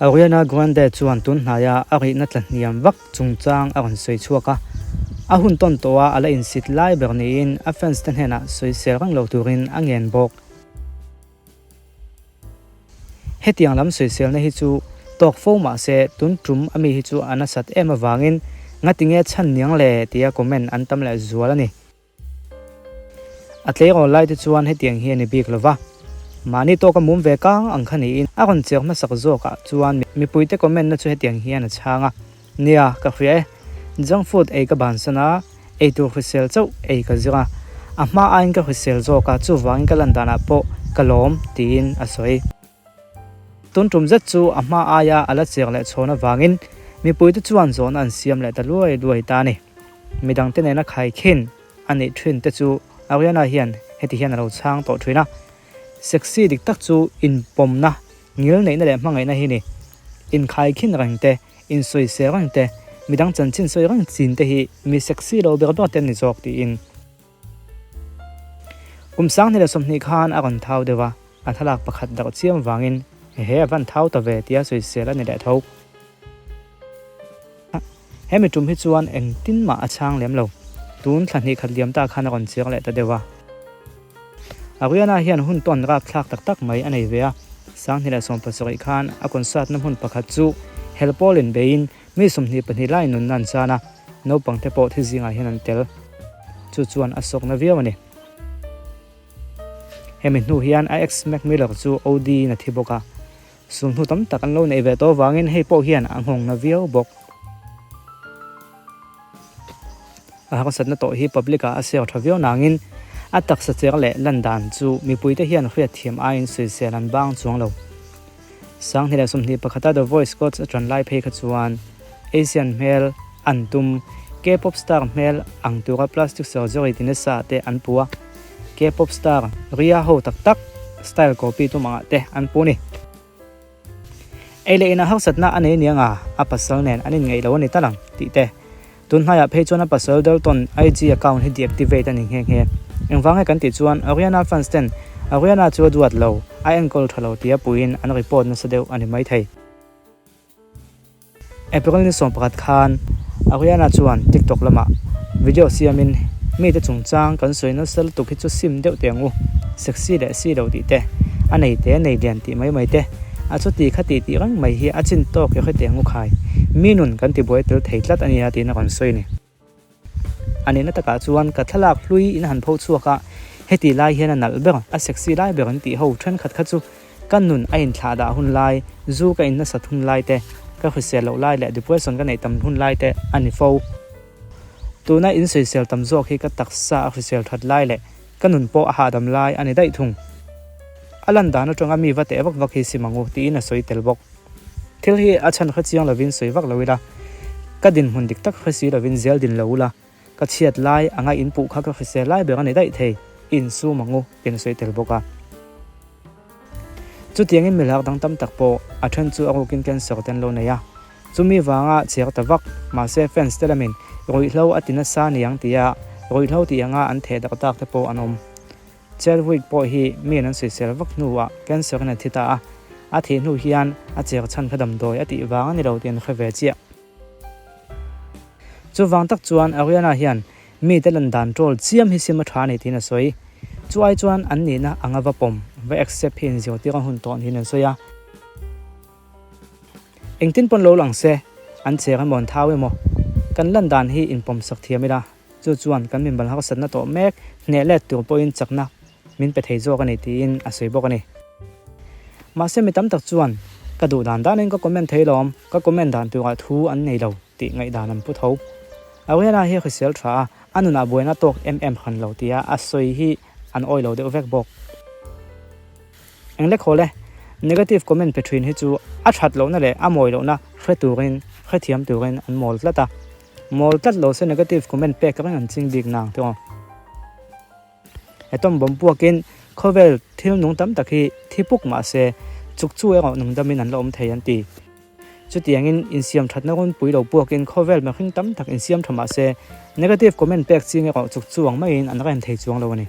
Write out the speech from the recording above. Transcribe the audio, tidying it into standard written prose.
Ariana Grande chuan tun hnaia a rihna tla hniam vak chungchang a rawn sawi chhuak a, a hun tawn tawha a la insit lai ber niin a fans te hnenah sawisel reng lo turin a ngen bawk. Hetiang lam sawiselna hi chu tawk fo mah se tun tum a mi hi chu a nasat em avangin ngatinge chhan niang le tia comment an tam leh zual a ni. A tleirawl lai te chuan hetiang hi a ni bik lo va, mahni tawka mum ve kang ang kha niin a rawn chek hmasak zawkah chuan mipuite comment na chu hetiang hian a chhang a, Nia, ka hria e. Junk food ei ka bansan a, eitur hrisel chauh ei ka zir a, a hma aiin ka hrisel zawk a, chuvangin ka lan danah pawh ka lawm, tiin a sawi. Tun tum zet chu a hma aia a la chek leh chhawn avangin mipuite chuan zawhna an siam leh ta luai luai ta a ni. Midangte nena khaikhin a nih thin te chu Ariana hian heti hian a lo chhang tawh thin a, Sexy dik tak chu inpawmna, ngilneihna leh hmangaihna hi ni. Inkhaikhin reng te, insawisel reng te, midang chanchin sawi reng chin te hi mi sexy lo ber ber te an ni zawk tiin. Kum 20 leh 20 khan a rawn thau deuh a, a thlalak pakhat darh chiam vangin hehe a van thau ta ve tia sawisel a ni leh tho. Hemi tum hi chuan engtin mah a chhang lem lo. Tun thla hnih khat liam ta khan a rawn chiang leh ta deuh a. Ariana hian hun tawn rapthlak tak tak mai a nei ve a, 20 leh 17 khan a concert na hmun pakhat chu helpawlin beiin Mi 22 lai nunna an chan a, naupangte pawh thi zingah hian an tel. Chu chuan a sawkna viau a ni. Hemi hnu hian a ex Mac Miller chu OD in a thi bawk a, sulhnu tam tak an lo neih ve tawh avangin hei pawh hian a nghawngna viau bawk. A harsatna tawh hi public ah a share tha viau nangin a taksa cher leh lan dan chu mipuite hian hriatthiam aiin sawisel an bang chuang lo. 20 leh 21 a The Voice Scots a ṭan lai phei kha chuan Asian hmel an tum, K-pop star hmel ang tura plastic surgery ti nasa te an pu a, K-pop star Ria ho tak tak style copy tum angah te an pu ni. Ei leh inah harsatna a nei niang a, a pasal nen an inngeih lo a ni tal ang tih te. Tun hnaiah phei chuan a pasal Dalton IG account hi deactivate a ni nghe nghe. Engvang nge kan tih chuan Ariana fans ten Ariana chu a duat lo, a enkawl tha lo tia puiin an report nasa deuh a ni maithei. April ni 11 khan Ariana chuan TikTok lamah video siamin mite chungchang kan sawi nasa lutuk hi chu sim deuh teh ang u, sexy leh si lo tih te, a nei te nei lian tih mai mai te, a chuti kha tih tih reng mai hi a chin tawk i hre teh ang u khai, mi nun kan tibuai tel thei tlat a nia tiin a rawn sawi a ni. A nihna takah chuan ka thlalak hlui in a han pho chhuak a, heti lai hian a nalh ber, a sexy lai ber an tih ho thenkhat kha chu ka nun a inthlah dah hun lai, zu ka in nasat hun lai te, ka hrisel loh lai leh depression ka neih tam hun lai te a ni fo. Tuna in sawisel tam zawk hi ka taksa a hrisel that lai leh ka nun pawh a hahdam lai a ni daih thung. A lan dan atanga mi va teh vak vak hi sim ang u tiin a sawi tel bawk. Thil hi a chhan hre chiang lovin sawi vak lo ila, ka dinhmun dik tak hre si lovin zel din lo ula, ka chhiat lai anga in puh kha ka hrisel lai ber a ni daih thei, i insum ang u tiin a sawi tel bawk a. Chutiangin milak dang tam tak pawh a then chu a rukin cancer te an lo nei a, chumi vanga chher ta vak, mahse fans te lamin ruihhlo a ti nasa niang tia ruihhlo tih anga an theh dak tak te pawh an awm. Chadwick pawh hi miin an sawisel vak hnuah cancer in a thi ta a, a thih hnu hian a cher chhan kha damdawi a tih vang a ni lo tih an hre ve chiah. Chuvang tak chuan Ariana hian mite lan dan troll chiam hi sim a tha a ni tiin a sawi. Chu ai chuan an nihna anga va pawm, va accept hi inzirtir a hun tawh niin an sawi a. Engtin pawn lo lang se, an cher emaw an thau emaw, kan lan dan hi inpawmsak thiam ila. Chu chuan kan mimal harsatna tawh mek hneh let tur pawhin chakna min pe thei zawk a ni tiin a sawi bawk a ni. Mahse mi tam tak chuan ka duh dan danin ka comment thei lawm, ka comment dan turah thu an nei lo tih ngaihdan an pu tho. Ariana hi hrisel tha a, a nunah buaina tawk em em hran lo tia a sawi hi an awi lo deuh vek bawk. Englek haw le, negative comment pe thin hi chu a that lohna leh a mawi lohna hre turin, hrethiam turin an mawl tlat a. Mawl tlat lo se negative comment pek reng an ching bik nang tawh. Atom bomb puakin khawvel thil nung tam tak hi thi puk mah se chuk chu erawh nungdamin an la awm thei an ti. Chutiangin insiam thatna runpui lo puakin khawvel mihring tam tak insiam tha mah se negative comment pek ching erawh chuk chu ang maiin an rem thei chuang lo a ni.